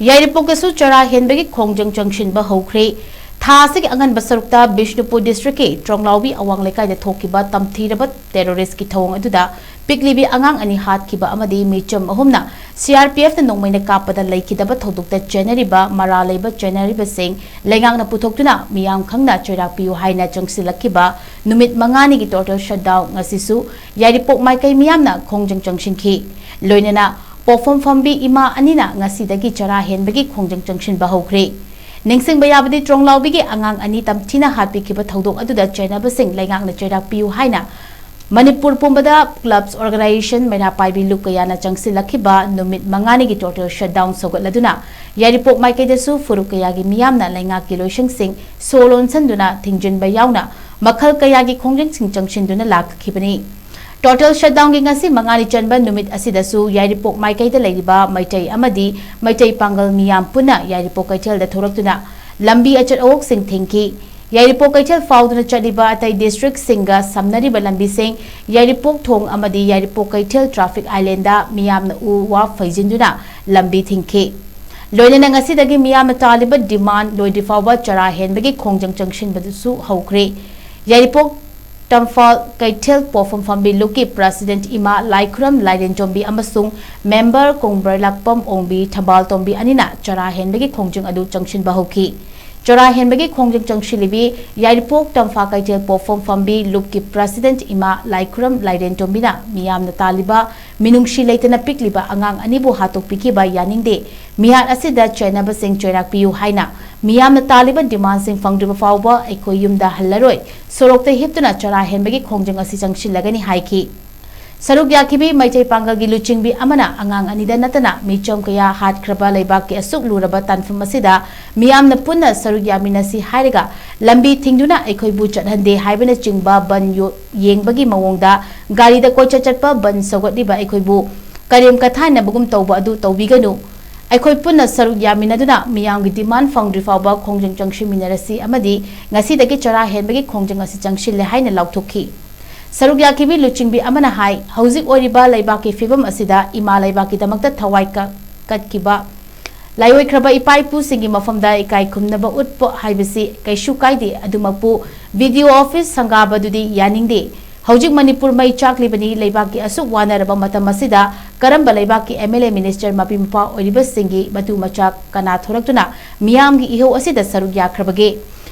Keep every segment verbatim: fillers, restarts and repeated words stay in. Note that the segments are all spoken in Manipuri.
ꯌꯥꯏꯔꯤꯄꯣꯛꯇꯁꯨ ꯆꯔꯥ ꯍꯦꯟꯕꯒꯤ ꯈꯣꯡꯖꯪ ꯆꯪꯁꯤꯟꯕ ꯍꯧꯈ꯭ꯔꯦ꯫ ꯊꯥ ꯑꯁꯤꯒꯤ ꯑꯉꯟꯕ ꯁꯔꯨꯛꯇ ꯕꯤꯁꯅꯨꯄꯨꯔ ꯗꯤꯁꯇ꯭ꯔꯤꯛꯀꯤ ꯇ꯭ꯔꯣꯡꯂꯥꯎꯕꯤ ꯑꯋꯥꯡ ꯂꯩꯀꯥꯏꯗ ꯊꯣꯛꯈꯤꯕ ꯇꯝꯊꯤꯔꯕ ꯇꯦꯔꯣꯔꯤꯁꯀꯤ ꯊꯧꯑꯣꯡ ꯑꯗꯨꯗ ꯄꯤꯛꯂꯤꯕꯤ ꯑꯉꯥꯡ ꯑꯅꯤ ꯍꯥꯠꯈꯤꯕ ꯑꯃꯗꯤ ꯃꯤꯆꯝ ꯑꯍꯨꯝꯅ ꯁꯤ ꯑꯥꯔ ꯄꯤ ꯑꯦꯐꯅ ꯅꯣꯡꯃꯩꯅ ꯀꯥꯞꯄꯗ ꯂꯩꯈꯤꯗꯕ ꯊꯧꯗꯣꯛꯇ ꯆꯦꯟꯅꯔꯤꯕ ꯃꯔꯥꯜ ꯂꯩꯕ ꯆꯦꯟꯅꯔꯤꯕꯁꯤꯡ ꯂꯩꯉꯥꯛꯅ ꯄꯨꯊꯣꯛꯇꯨꯅ ꯃꯤꯌꯥꯝ ꯈꯪꯅ ꯆꯩꯔꯥꯛ ꯄꯤꯌꯨ ꯍꯥꯏꯅ ꯆꯪꯁꯤꯜꯂꯛꯈꯤꯕ ꯅꯨꯃꯤꯠ ꯃꯉꯥꯅꯤꯒꯤ total shutdown ꯉꯁꯤꯁꯨ ꯌꯥꯏꯔꯤꯄꯣꯛ ꯃꯥꯏꯀꯩ ꯃꯤꯌꯥꯝꯅ ꯈꯣꯡꯖꯪ ꯆꯪꯁꯤꯟꯈꯤ꯫ ꯂꯣꯏꯅꯅ ꯄꯣꯠꯐꯝ ꯐꯝꯕꯤ ꯏꯃꯥ ꯑꯅꯤꯅ ꯉꯁꯤꯗꯒꯤ ꯆꯔꯥ ꯍꯦꯟꯕꯒꯤ ꯈꯣꯡꯖꯪ ꯆꯪꯁꯤꯟꯕ ꯍꯧꯈ꯭ꯔꯦ꯫ ꯅꯤꯡꯁꯤꯡꯕ ꯌꯥꯕꯗꯤ, ꯇ꯭ꯔꯣꯡꯂꯥꯎꯕꯤꯒꯤ ꯑꯉꯥꯡ ꯑꯅꯤ ꯇꯝꯊꯤꯅ ꯍꯥꯠꯄꯤꯈꯤꯕ ꯊꯧꯗꯣꯛ ꯑꯗꯨꯗ ꯆꯦꯟꯅꯕꯁꯤꯡ ꯂꯩꯉꯥꯛꯅ ꯆꯩꯔꯥꯛ ꯄꯤꯌꯨ ꯍꯥꯏꯅ ꯃꯅꯤꯄꯨꯔ ꯄꯨꯝꯕꯗ clubs, organization, ꯃꯩꯔꯥ ꯄꯥꯏꯕꯤ ꯂꯨꯞ ꯀꯌꯥꯅ ꯆꯪꯁꯤꯜꯂꯛꯈꯤꯕ ꯅꯨꯃꯤꯠ ꯃꯉꯥꯅꯤꯒꯤ total shutdown ꯁꯧꯒꯠꯂꯗꯨꯅ ꯌꯥꯏꯔꯤꯄꯣꯛ ꯃꯥꯏꯀꯩꯗꯁꯨ ꯐꯨꯔꯨꯞ ꯀꯌꯥꯒꯤ ꯃꯤꯌꯥꯝꯅ ꯂꯩꯉꯥꯛꯀꯤ ꯂꯣꯏꯁꯪꯁꯤꯡ ꯁꯣ ꯂꯣꯟꯁꯤꯟꯗꯨꯅ ꯊꯤꯡꯖꯤꯟꯕ ꯌꯥꯎꯅ ꯃꯈꯜ ꯀꯌꯥꯒꯤ ꯈꯣꯡꯖꯪꯁꯤꯡ ꯆꯪꯁꯤꯟꯗꯨꯅ ꯂꯥꯛꯈꯤꯕꯅꯤ꯫ Total shutdownꯒꯤ ꯉꯁꯤ ꯃꯉꯥꯅꯤ ꯆꯟꯕ ꯅꯨꯃꯤꯠ ꯑꯁꯤꯗꯁꯨ ꯌꯥꯏꯔꯤꯄꯣꯛ ꯃꯥꯏꯀꯩꯗ ꯂꯩꯔꯤꯕ ꯃꯩꯇꯩ ꯑꯃꯗꯤ ꯃꯩꯇꯩ ꯄꯥꯡꯒꯜ ꯃꯤꯌꯥꯝ ꯄꯨꯟꯅ ꯌꯥꯏꯔꯤꯄꯣꯛ ꯀꯩꯊꯦꯜꯗ ꯊꯣꯔꯛꯇꯨꯅ ꯂꯝꯕꯤ ꯑꯆꯠ ꯑꯋꯣꯛꯁꯤꯡ ꯊꯤꯡꯈꯤ꯫ ꯌꯥꯏꯔꯤꯄꯣꯛ ꯀꯩꯊꯦꯜ ꯐꯥꯎꯗꯨꯅ ꯆꯠꯂꯤꯕ ꯑꯇꯩ districtꯁꯤꯡꯒ ꯁꯝꯅꯔꯤꯕ ꯂꯝꯕꯤꯁꯤꯡ, ꯌꯥꯏꯔꯤꯄꯣꯛ ꯊꯣꯡ ꯑꯃꯗꯤ ꯌꯥꯏꯔꯤꯄꯣꯛ ꯀꯩꯊꯦꯜ traffic islandꯗ ꯃꯤꯌꯥꯝꯅ ꯎ ꯋꯥ ꯐꯩꯖꯤꯟꯗꯨꯅ ꯂꯝꯕꯤ ꯊꯤꯡꯈꯤ꯫ ꯂꯣꯏꯅꯅ ꯉꯁꯤꯗꯒꯤ ꯃꯤꯌꯥꯝꯅ ꯇꯥꯜꯂꯤꯕ demand ꯂꯣꯏꯗ꯭ꯔꯤ ꯐꯥꯎꯕ ꯆꯔꯥ ꯍꯦꯟꯕꯒꯤ ꯈꯣꯡꯖꯪ ꯆꯪꯁꯤꯟꯕꯗꯨꯁꯨ ꯍꯧꯈ꯭ꯔꯦ꯫ ꯌꯥꯏꯔꯤꯄꯣꯛ ꯇꯝꯐꯥꯜ ꯀꯩꯊꯦꯜ ꯄꯣꯠꯐꯝ ꯐꯝꯕꯤ ꯂꯨꯞꯀꯤ president ꯏꯃꯥ ꯂꯥꯏꯈꯨꯔꯝ ꯂꯥꯏꯔꯦꯟꯇꯣꯝꯕꯤ ꯑꯃꯁꯨꯡ member ꯀꯣꯡꯕ꯭ꯔꯂꯥꯛꯄꯝ ꯑꯣꯡꯕꯤ ꯊꯝꯕꯥꯜꯇꯣꯝꯕꯤ ꯑꯅꯤꯅ ꯆꯔꯥ ꯍꯦꯟꯕꯒꯤ ꯈꯣꯡꯖꯪ ꯑꯗꯨ ꯆꯪꯁꯤꯟꯕ ꯍꯧꯈꯤ꯫ ꯆꯔꯥ ꯍꯦꯟꯕꯒꯤ ꯈꯣꯡꯖꯪ ꯆꯪꯁꯤꯜꯂꯤꯕꯤ ꯌꯥꯏꯔꯤꯄꯣꯛ ꯇꯝꯐꯥ ꯀꯩꯊꯦꯜ ꯄꯣꯠꯐꯝ ꯐꯝꯕꯤ ꯂꯨꯞꯀꯤ president ꯏꯃꯥ ꯂꯥꯏꯈꯨꯔꯝ ꯂꯥꯏꯔꯦꯟꯇꯣꯝꯕꯤꯅ ꯃꯤꯌꯥꯝꯅ ꯇꯥꯜꯂꯤꯕ ꯃꯤꯅꯨꯡꯁꯤ ꯂꯩꯇꯅ ꯄꯤꯛꯂꯤꯕ ꯑꯉꯥꯡ ꯑꯅꯤꯕꯨ ꯍꯥꯠꯇꯣꯛꯄꯤꯈꯤꯕ ꯌꯥꯅꯤꯡꯗꯦ꯫ ꯃꯤꯍꯥꯠ ꯑꯁꯤꯗ ꯆꯦꯟꯅꯕꯁꯤꯡ ꯆꯩꯔꯥꯛ ꯄꯤꯌꯨ ꯍꯥꯏꯅ ꯃꯤꯌꯥꯝꯅ ꯇꯥꯜꯂꯤꯕ demandꯁꯤꯡ ꯐꯪꯗ꯭ꯔꯤꯕ ꯐꯥꯎꯕ ꯑꯩꯈꯣꯏ ꯌꯨꯝꯗ ꯍꯜꯂꯔꯣꯏ, ꯁꯣꯔꯣꯛꯇ ꯍꯤꯞꯇꯨꯅ ꯆꯔꯥ ꯍꯦꯟꯕꯒꯤ ꯈꯣꯡꯖꯪ ꯑꯁꯤ ꯆꯪꯁꯤꯜꯂꯒꯅꯤ ꯍꯥꯏꯈꯤ꯫ ꯁꯔꯨꯛ ꯌꯥꯈꯤꯕꯤ ꯃꯩꯇꯩ ꯄꯥꯡꯒꯜꯒꯤ ꯂꯨꯆꯤꯡꯕꯤ ꯑꯃꯅ ꯑꯉꯥꯡ ꯑꯅꯤꯗ ꯅꯠꯇꯅ ꯃꯤꯆꯝ ꯀꯌꯥ ꯍꯥꯠꯈ꯭ꯔꯕ ꯂꯩꯕꯥꯛꯀꯤ ꯑꯁꯨꯛ ꯂꯨꯔꯕ ꯇꯥꯟꯐꯝ ꯑꯁꯤꯗ ꯃꯤꯌꯥꯝꯅ ꯄꯨꯟꯅ ꯁꯔꯨꯛ ꯌꯥꯃꯤꯟꯅꯁꯤ ꯍꯥꯏꯔꯒ ꯂꯝꯕꯤ ꯊꯤꯡꯗꯨꯅ ꯑꯩꯈꯣꯏꯕꯨ ꯆꯠꯍꯟꯗꯦ ꯍꯥꯏꯕꯅꯆꯤꯡꯕ ꯕꯟ ꯌꯣ-, ꯌꯦꯡꯕꯒꯤ ꯃꯑꯣꯡꯗ ꯒꯥꯔꯤꯗ ꯀꯣꯏꯆꯠ ꯆꯠꯄ ꯕꯟ ꯁꯧꯒꯠꯂꯤꯕ ꯑꯩꯈꯣꯏꯕꯨ ꯀꯔꯦꯝ ꯀꯊꯥꯏꯅꯕꯒꯨꯝ ꯇꯧꯕ ꯑꯗꯨ ꯇꯧꯕꯤꯒꯅꯨ꯫ ꯑꯩꯈꯣꯏ ꯄꯨꯟꯅ ꯁꯔꯨꯛ ꯌꯥꯃꯤꯟꯅꯗꯨꯅ ꯃꯤꯌꯥꯝꯒꯤ demand ꯐꯪꯗ꯭ꯔꯤ ꯐꯥꯎꯕ ꯈꯣꯡꯖꯪ ꯆꯪꯁꯤꯟꯃꯤꯟꯅꯔꯁꯤ ꯑꯃꯗꯤ ꯉꯁꯤꯗꯒꯤ ꯆꯔꯥ ꯍꯦꯟꯕꯒꯤ ꯈꯣꯡꯖꯪ ꯑꯁꯤ ꯆꯪꯁꯤꯜꯂꯦ ꯍꯥꯏꯅ ꯂꯥꯎꯊꯣꯛꯈꯤ꯫ ꯁꯔꯨꯛ ꯌꯥꯈꯤꯕꯤ ꯂꯨꯆꯤꯡꯕꯤ ꯑꯃꯅ ꯍꯥꯏ, ꯍꯧꯖꯤꯛ ꯑꯣꯏꯔꯤꯕ ꯂꯩꯕꯥꯛꯀꯤ ꯐꯤꯕꯝ ꯑꯁꯤꯗ ꯏꯃꯥ ꯂꯩꯕꯥꯛꯀꯤꯗꯃꯛꯇ ꯊꯋꯥꯏ ꯀ-, ꯀꯠꯈꯤꯕ ꯂꯥꯏꯑꯣꯏꯈ꯭ꯔꯕ ꯏꯄꯥ ꯏꯄꯨꯁꯤꯡꯒꯤ ꯃꯐꯝꯗ ꯏꯀꯥꯏ ꯈꯨꯝꯅꯕ ꯎꯠꯄ ꯍꯥꯏꯕꯁꯤ ꯀꯩꯁꯨ ꯀꯥꯏꯗꯦ, ꯑꯗꯨꯃꯛꯄꯨ ꯕꯤ ꯗꯤ ꯑꯣ ꯑꯣꯐꯤꯁ ꯁꯪꯒꯥꯕꯗꯨꯗꯤ ꯌꯥꯅꯤꯡꯗꯦ꯫ ꯍꯧꯖꯤꯛ ꯃꯅꯤꯄꯨꯔ ꯃꯩ ꯆꯥꯛꯂꯤꯕꯅꯤ, ꯂꯩꯕꯥꯛꯀꯤ ꯑꯁꯨꯛ ꯋꯥꯅꯔꯕ ꯃꯇꯝ ꯑꯁꯤꯗ ꯀꯔꯝꯕ ꯂꯩꯕꯥꯛꯀꯤ ꯑꯦꯝ ꯑꯦꯜ ꯑꯦ, ꯃꯤꯅꯤꯁꯇꯔ, ꯃꯄꯤ ꯃꯄꯥ ꯑꯣꯏꯔꯤꯕꯁꯤꯡꯒꯤ ꯃꯇꯨ ꯃꯆꯥ ꯀꯅꯥ ꯊꯣꯔꯛꯇꯨꯅ ꯃꯤꯌꯥꯝꯒꯤ ꯏꯍꯧ ꯑꯁꯤꯗ ꯁꯔꯨꯛ ꯌꯥꯈ꯭ꯔꯕꯒꯦ?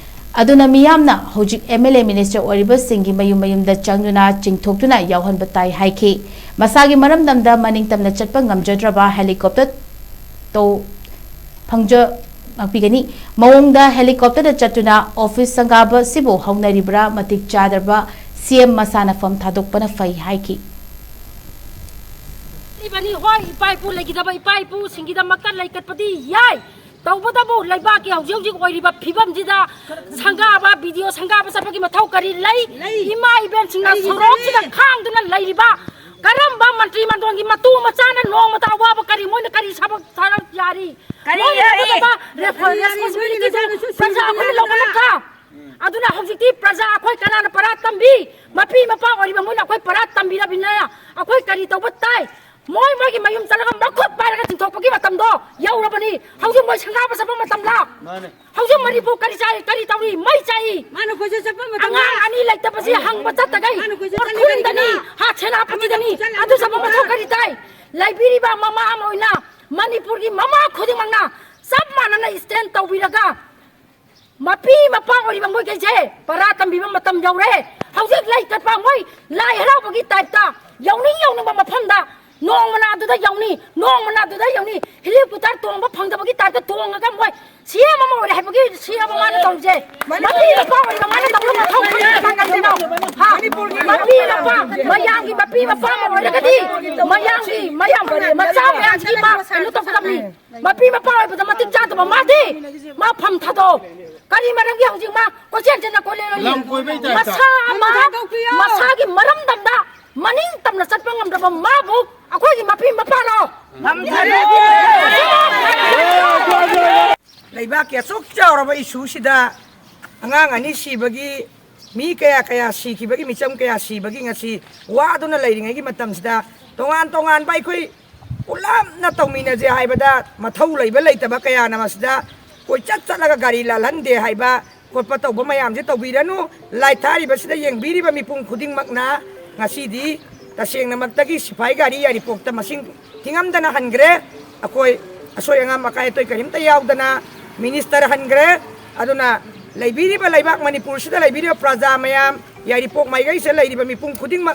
ꯑꯗꯨꯅ ꯃꯤꯌꯥꯝꯅ ꯍꯧꯖꯤꯛ ꯑꯦꯝ ꯑꯦꯜ ꯑꯦ, ꯃꯤꯅꯤꯁꯇꯔ ꯑꯣꯏꯔꯤꯕꯁꯤꯡꯒꯤ ꯃꯌꯨꯝ ꯃꯌꯨꯝꯗ ꯆꯪꯗꯨꯅ ꯆꯤꯡꯊꯣꯛꯇꯨꯅ ꯌꯥꯎꯍꯟꯕ ꯇꯥꯏ ꯍꯥꯏꯈꯤ꯫ ꯃꯁꯥꯒꯤ ꯃꯔꯝꯗꯝꯗ ꯃꯅꯤꯡ ꯇꯝꯅ ꯆꯠꯄ ꯉꯝꯖꯗ꯭ꯔꯕ ꯍꯦꯂꯤꯀꯣꯞꯇꯔ ꯇꯧ ꯐꯪꯖ ꯉꯥꯛꯄꯤꯒꯅꯤ꯫ ꯃꯑꯣꯡꯗ ꯍꯦꯂꯤꯀꯣꯞꯇꯔꯗ ꯆꯠꯇꯨꯅ ꯑꯣꯐꯤꯁ ꯁꯪꯒꯥꯕꯁꯤꯕꯨ ꯍꯧꯅꯔꯤꯕ꯭ꯔꯥ? ꯃꯇꯤꯛ ꯆꯥꯗ꯭ꯔꯕ ꯁꯤ ꯑꯦꯝ ꯃꯁꯥꯅ ꯐꯝ ꯊꯥꯗꯣꯛꯄꯅ ꯐꯩ ꯍꯥꯏꯈꯤ꯫ ꯏꯕꯅꯤ, ꯍꯣꯏ, ꯏꯄꯥ ꯏꯄꯨ ꯂꯩꯈꯤꯗꯕ ꯏꯄꯥ ꯏꯄꯨꯁꯤꯡꯒꯤꯗꯃꯛꯇ ꯂꯩꯀꯠꯄꯗꯤ ꯌꯥꯏ, ꯇꯧꯕꯇꯕꯨ ꯂꯩꯕꯥꯛꯀꯤ ꯍꯧꯖꯤꯛ ꯍꯧꯖꯤꯛ ꯑꯣꯏꯔꯤꯕ ꯐꯤꯕꯝꯁꯤꯗ ꯁꯪꯒꯥꯕ, ꯕꯤ ꯗꯤ ꯑꯣ ꯁꯪꯒꯥꯕ ꯆꯠꯄꯒꯤ ꯃꯊꯧ ꯀꯔꯤ ꯂꯩ? ꯂꯩ꯫ ꯏꯃꯥ ꯏꯕꯦꯟꯁꯤꯡꯅ ꯀꯔꯤꯒꯤ ꯁꯣꯔꯣꯛꯁꯤꯗ ꯂꯩ? ꯈꯥꯡꯗꯨꯅ ꯂꯩꯔꯤꯕ ꯀꯔꯝꯕ ꯃꯟꯇ꯭ꯔꯤ ꯃꯟꯗꯣꯟꯒꯤ ꯃꯇꯨ ꯃꯆꯥꯅ ꯅꯣꯡꯃꯇ ꯑꯋꯥꯕ ꯀꯔꯤ, ꯃꯣꯏꯅ ꯀꯔꯤ ꯁꯕꯛ ꯊꯥꯔꯛ ꯌꯥꯔꯤ? ꯀꯔꯤ ꯃꯣꯏꯅ ꯌꯥꯔꯤ? ꯂꯧꯒꯗꯕ ꯔꯦꯐ-, ꯀꯔꯤ ꯌꯥꯔꯤ? ꯔꯦꯁꯄꯣꯟꯁꯤꯕꯤꯂꯤꯇꯤꯗꯨ ꯃꯣꯏꯅ ꯄ꯭ꯔꯖꯥ ꯑꯩꯈꯣꯏꯅ ꯂꯧꯕ ꯅꯠꯇ꯭ꯔꯥ? ꯑꯗꯨꯅ ꯍꯧꯖꯤꯛꯇꯤ ꯄ꯭ꯔꯖꯥ ꯑꯩꯈꯣꯏ ꯀꯅꯥꯅ ꯄꯔꯥ ꯇꯝꯕꯤ? ꯃꯄꯤ ꯃꯄꯥ ꯑꯣꯏꯔꯤꯕ ꯃꯣꯏꯅ ꯑꯩꯈꯣꯏ ꯄꯔꯥ ꯇꯝꯕꯤꯔꯕꯅꯤꯅ ꯑꯩꯈꯣꯏ ꯀꯔꯤ ꯇꯧꯕ ꯇꯥꯏ? ꯃꯣꯏ ꯃꯣꯏꯒꯤ ꯃꯌꯨꯝ ꯆꯠꯂꯒ ꯃꯈꯨꯠ ꯄꯥꯏꯔꯒ ꯆꯤꯡꯊꯣꯛꯄꯒꯤ ꯃꯇꯝꯗꯣ ꯌꯧꯔꯕꯅꯤ꯫ ꯍꯧꯖꯤꯛ ꯃꯣꯏ ꯁꯪꯒꯥꯕ ꯆꯠꯄ ꯃꯇꯝꯂ? ꯃꯥꯅꯦ꯫ ꯍꯧꯖꯤꯛ ꯃꯅꯤꯄꯨꯔ ꯀꯔꯤ ꯆꯥꯏ, ꯀꯔꯤ ꯇꯧꯔꯤ? ꯃꯩ ꯆꯥꯛꯏ꯫ ꯃꯥꯅ ꯀꯣꯏꯆꯠ ꯆꯠꯄ ꯃꯇꯝꯗ ꯑꯉꯥꯡ ꯑꯅꯤ ꯂꯩꯇꯕꯁꯤ ꯍꯪꯕ ꯆꯠꯇꯒꯩ ꯉꯥꯅꯨ ꯀꯣꯏꯆꯠ ꯆꯠꯂꯤ ꯎꯈ꯭ꯔꯨꯜꯗꯅꯤ, ꯀꯔꯤꯒꯤꯅꯣ? ꯍꯥꯠ ꯁꯦꯅꯥꯄꯇꯤꯗꯅꯤ꯫ ꯑꯃꯅ ꯀꯣꯏꯆꯠ ꯆꯠꯂꯤ ꯑꯗꯨ ꯆꯠꯄ ꯃꯊꯧ ꯀꯔꯤ ꯇꯥꯏ? ꯂꯩꯕꯤꯔꯤꯕ ꯃꯃꯥ ꯑꯃ ꯑꯣꯏꯅ ꯃꯅꯤꯄꯨꯔꯒꯤ ꯃꯃꯥ ꯈꯨꯗꯤꯡꯃꯛꯅ ꯆꯞ ꯃꯥꯟꯅꯅ ꯁ꯭ꯇꯦꯟ ꯇꯧꯕꯤꯔꯒ ꯃꯄꯤ ꯃꯄꯥ ꯑꯣꯏꯔꯤꯕ ꯃꯣꯏꯈꯩꯁꯦ ꯄꯔꯥ ꯇꯝꯕꯤꯕ ꯃꯇꯝ ꯌꯧꯔꯦ꯫ ꯍꯧꯖꯤꯛ ꯂꯩ ꯀꯠꯄ ꯃꯣꯏ ꯂꯥꯏ ꯍꯔꯥꯎꯕꯒꯤ ꯇꯥꯏꯞꯇ ꯌꯧꯅꯤꯡ ꯌꯧꯅꯤꯡꯕ ꯃꯐꯝꯗ ꯅꯣꯡꯃꯅ ꯑꯗꯨꯗ ꯌꯧꯅꯤ, ꯅꯣꯡꯃꯅ ꯑꯗꯨꯗ ꯌꯧꯅꯤ꯫ ꯍꯦꯂꯤꯀꯣꯞꯇꯔ ꯇꯣꯡꯕ ꯐꯪꯗꯕꯒꯤ ꯇꯥꯏꯞꯇ ꯇꯣꯡꯉꯒ ꯃꯣꯏ ꯁꯤ ꯑꯦꯝ ꯑꯃ ꯑꯣꯏꯔꯦ ꯍꯥꯏꯕꯒꯤ ꯁꯤ ꯑꯦꯝ ꯑꯃꯅ ꯇꯧꯔꯤꯁꯦ꯫ ꯃꯄꯤ ꯃꯄꯥ ꯑꯣꯏꯔꯤꯕ ꯃꯥꯅ ꯇꯧꯕ ꯃꯊꯧ ꯀꯔꯤ ꯀꯅꯥ ꯀꯔꯤꯅꯣ? ꯍꯥ? ꯃꯄꯤ ꯃꯄꯥ, ꯃꯌꯥꯝꯒꯤ ꯃꯄꯤ ꯃꯄꯥ ꯑꯃ ꯑꯣꯏꯔꯒꯗꯤ ꯃꯌꯥꯝꯒꯤ, ꯃꯌꯥꯝ ꯃꯆꯥ ꯃꯌꯥꯝꯁꯤꯒꯤ ꯃꯥ ꯀꯩꯅꯣ ꯇꯧꯒꯗꯕꯅꯤ꯫ ꯃꯄꯤ ꯃꯄꯥ ꯑꯣꯏꯕꯗ ꯃꯇꯤꯛ ꯆꯥꯗꯕ ꯃꯥꯗꯤ ꯃꯥ ꯐꯝ ꯊꯥꯗꯣꯛꯑꯣ꯫ ꯀꯔꯤ ꯃꯔꯝꯒꯤ ꯍꯧꯖꯤꯛ ꯃꯥ ꯀꯣꯏꯆꯦꯟ ꯆꯦꯟꯅ ꯀꯣꯏꯂꯦꯟ ꯂꯦꯜꯂꯤ? ꯂꯝ ꯀꯣꯏꯕꯩ ꯇꯥꯏꯞꯇ꯫ ꯃꯁꯥ ꯑꯃ, ꯃꯁꯥꯒꯤ ꯃꯔꯝꯗꯝꯗ ꯃꯅꯤꯡ ꯇꯝꯅ ꯆꯠꯄ ꯉꯝꯗ꯭ꯔꯕ ꯃꯥꯕꯨ ꯑꯩꯈꯣꯏꯒꯤ ꯃꯄꯤ ꯃꯄꯥꯅꯣ? ꯂꯩꯕꯥꯛꯀꯤ ꯑꯁꯨꯛ ꯆꯥꯎꯔꯕ ꯏꯁꯨꯁꯤꯗ ꯑꯉꯥꯡ ꯑꯅꯤ ꯁꯤꯕꯒꯤ, ꯃꯤ ꯀꯌꯥ ꯀꯌꯥ ꯁꯤꯈꯤꯕꯒꯤ, ꯃꯤꯆꯝ ꯀꯌꯥ ꯁꯤꯕꯒꯤ ꯉꯁꯤ ꯋꯥꯗꯨꯅ ꯂꯩꯔꯤꯉꯩꯒꯤ ꯃꯇꯝꯁꯤꯗ ꯇꯣꯉꯥꯟ ꯇꯣꯉꯥꯟꯕ ꯑꯩꯈꯣꯏ ꯄꯨꯂꯞꯅ ꯇꯧꯃꯤꯟꯅꯁꯦ ꯍꯥꯏꯕꯗ ꯃꯊꯧ ꯂꯩꯕ ꯂꯩꯇꯕ ꯀꯌꯥꯅ ꯃꯁꯤꯗ ꯀꯣꯏꯆꯠ ꯆꯠꯂꯒ ꯒꯥꯔꯤ ꯂꯥꯜꯍꯟꯗꯦ ꯍꯥꯏꯕ ꯈꯣꯠꯄ ꯇꯧꯕ ꯃꯌꯥꯝꯁꯦ ꯇꯧꯕꯤꯔꯅꯨ꯫ Live ꯊꯥꯔꯤꯕꯁꯤꯗ ꯌꯦꯡꯕꯤꯔꯤꯕ ꯃꯤꯄꯨꯝ ꯈꯨꯗꯤꯡꯃꯛꯅ ꯉꯁꯤꯗꯤ ꯇꯁꯦꯡꯅꯃꯛꯇꯒꯤ ꯁꯤꯐꯥꯏ ꯒꯥꯔꯤ ꯌꯥꯏꯔꯤꯄꯣꯛꯇ ꯃꯁꯤꯡ ꯊꯤꯉꯝꯗꯅ ꯍꯟꯈ꯭ꯔꯦ꯫ ꯑꯩꯈꯣꯏ ꯑꯁꯣꯏ ꯑꯉꯥꯝ ꯑꯀꯥꯏ ꯑꯇꯣꯏ ꯀꯔꯤꯝꯇ ꯌꯥꯎꯗꯅ minister ꯍꯟꯈ꯭ꯔꯦ꯫ ꯑꯗꯨꯅ ꯂꯩꯕꯤꯔꯤꯕ ꯂꯩꯕꯥꯛ ꯃꯅꯤꯄꯨꯔꯁꯤꯗ ꯂꯩꯕꯤꯔꯤꯕ ꯄ꯭ꯔꯖꯥ ꯃꯌꯥꯝ, ꯌꯥꯏꯔꯤꯄꯣꯛ ꯃꯥꯏꯀꯩꯁꯤꯗ ꯂꯩꯔꯤꯕ ꯃꯤꯄꯨꯝ ꯈꯨꯗꯤꯡꯃꯛ